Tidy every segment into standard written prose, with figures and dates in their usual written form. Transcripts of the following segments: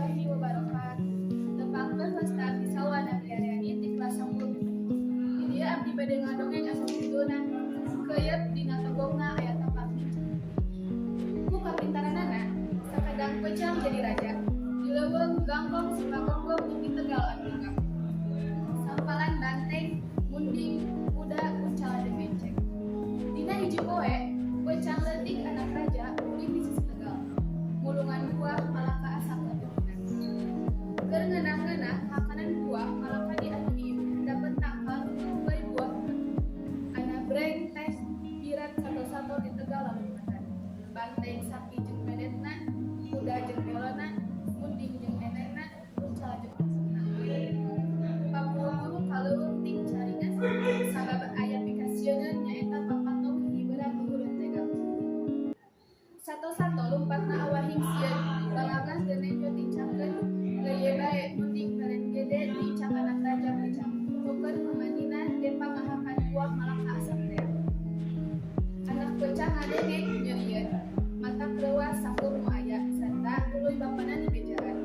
Warahmatullahi wabarakatuh. Tepangkeun, wasta abdi Salwa Nabiaryani ti kelas 10. Di dieu abdi bade ngadongeng anu judulna Keuyeup Dina Tonggongna Aya Tapak. Ku kapintaranana, sakadang peucang jadi raja. Di leuweung ganggong si Pagonggong nepi tegal anu lengkap. Sampalan banteng, munding, kuda, uncal jeung mencek. Dina hiji poe, peucang leutik anak raja ulin di sisi tegal. Mulungan buah malaka asak leutikna. Keur ngeunah-ngeunah makanan buah malaka di anu ieu, dapet tangkal nu bae buah. Ana breng teh pirat sato-sato di tegal lalumpatan. Banteng sapi jeung bedetna, kuda jeung melona, munding jeung nenekna, uncal jeung asuna. Papuwuh ka leuweung ting caringas sabab aya pikasieuneun, nyaeta papatong hiberan luhureun tegal. Sato-sato lumpatna awahing sieun, balangah teu nenjo tincakeun, leye bae munding peren gede tincak anak raja peucang. Nu keur mamandina depa ngahakan buah malaka asap tea. Anak peucang ngadenge nyeuyeun, matak reuwas sakur nu aya sarta tuluy bapana dibejaan.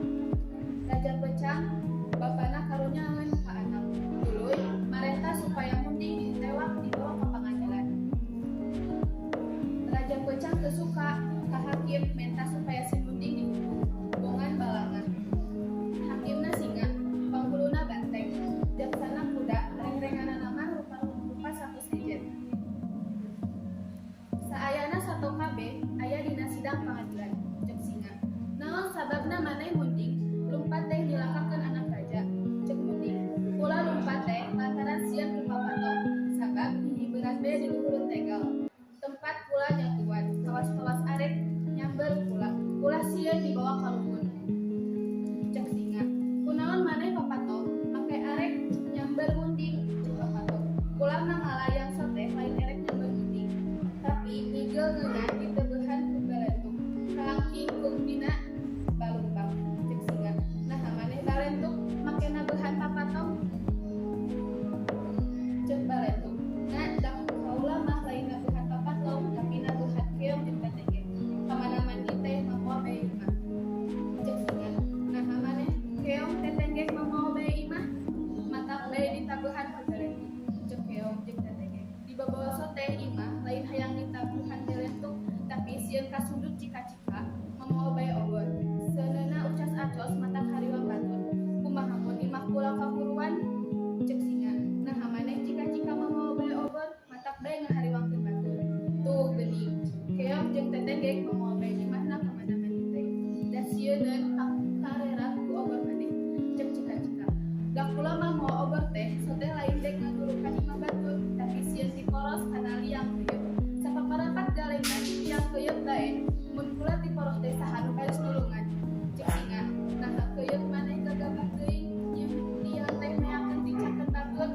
Raja peucang bapana karunyaeun ka anak, tuluy marentah supaya munding ditewak dibawa ka pangadilan. Raja peucang teu suka ka hakim, menta supaya si munding dihukum. Bongan balangah. Hakimna singa, panghuluna banteng, jaksana kuda, rengrenganana mah rupa-rupa sato sejen. Saayana sato kabeh aya dina sidang pangadilan. Cek singa, "Naon sababna maneh munding lumpat teh nyilakakeun anak raja?" Cek munding, "Kula lumpat teh lantaran sieun ku papatong, sabab hihiberan bae di luhureun tegal. Tempat kula nyatuan, kawas-kawas arek nyamber kula. Kula sieun dibawa ka luhur." Cek singa, "Kunaon maneh papatong make arek nyamber munding?" Cek papatong, "Kula mah ngalayang so teh lain erek nyamber munding, tapi ngigel ngeunah ditebeuhan ku balentuk, kalangkingkung dina balumpang." Cek singa, "Naha maneh balentuk make nabeuhan papatong?" Cek balentuk, "Nah, da kaula mah lain nabeuhan papatong, tapi nabeuhan keong jeung tetenggek. Kamana mandi teh mamoa bae imah." Cek singa, "Naha maneh keong tetenggek mamoa bae imah? Matak bae ditabeuhan ku balentuk." Cek keong jeung tetenggek, "Dibabawa so teh imah lain hayang ditabuhan balentuk, tapi sieun kasundut cika-cika mamoa bae obor. Seuneuna ucas acos matak hariwang batur. Kumaha mun imah kula kahuruan?" Cek singa, "Naha maneh cika-cika mamoa bae obor? Matak bae ngahariwangkeun batur. Tuh geuning, keong jeung tetenggek mamoa bae imahna kamana mandi teh. Da sieuneun karera ku obor maneh." Cek cika-cika, "Da kula mah mawa obor teh so teh lain dek ngagurukan imah batur, tapi sieun tiporos kana liang keuyeup. Sapaparapat galengan liang keuyeup bae. Mun kula tiporos teh saha nu baris nulungan?" Cek singa, "Naha keuyeup maneh gagabah teuing nyieun liang teh meakeun tincakeun batur?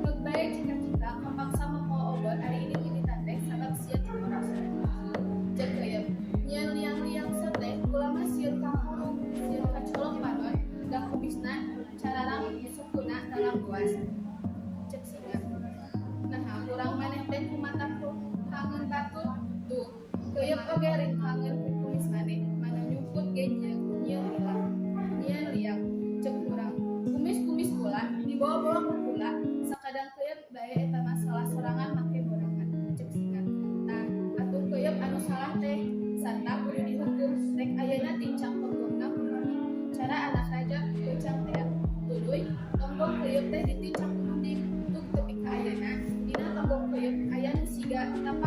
Keuk bae cika-cika kapaksa mawa obor ari indit-inditan teh sabab sieun tiporos." Cek keuyeup, "Nyieun liang-liang so teh kula mah sieun kahurung, sieun kacolok panon, da kumisna cararang sukuna dalam goas." Cek singa, "Naha hurang maneh teh kumatak kangen batur? Tuh, keuyeup oge kangen ku kumis maneh, mana nyumput ge nyieun liang nyieun liang." Cek hurang, "Kumis-kumis kula dibawa-bawa ku kula, sakadang keuyeup bae eta mah salah sorangan make borangan." Cek singa, "Tah atuh keuyeup anu salah teh sarta kudu dihukum. Rek ayeuna tincak tonggongna ku munding." Cara anak raja peucang tea. Tuluy tonggong keuyeub teh ditincak ku munding. Tug tepi ka ayeuna dina tonggong keuyeub aya nu siga tapak.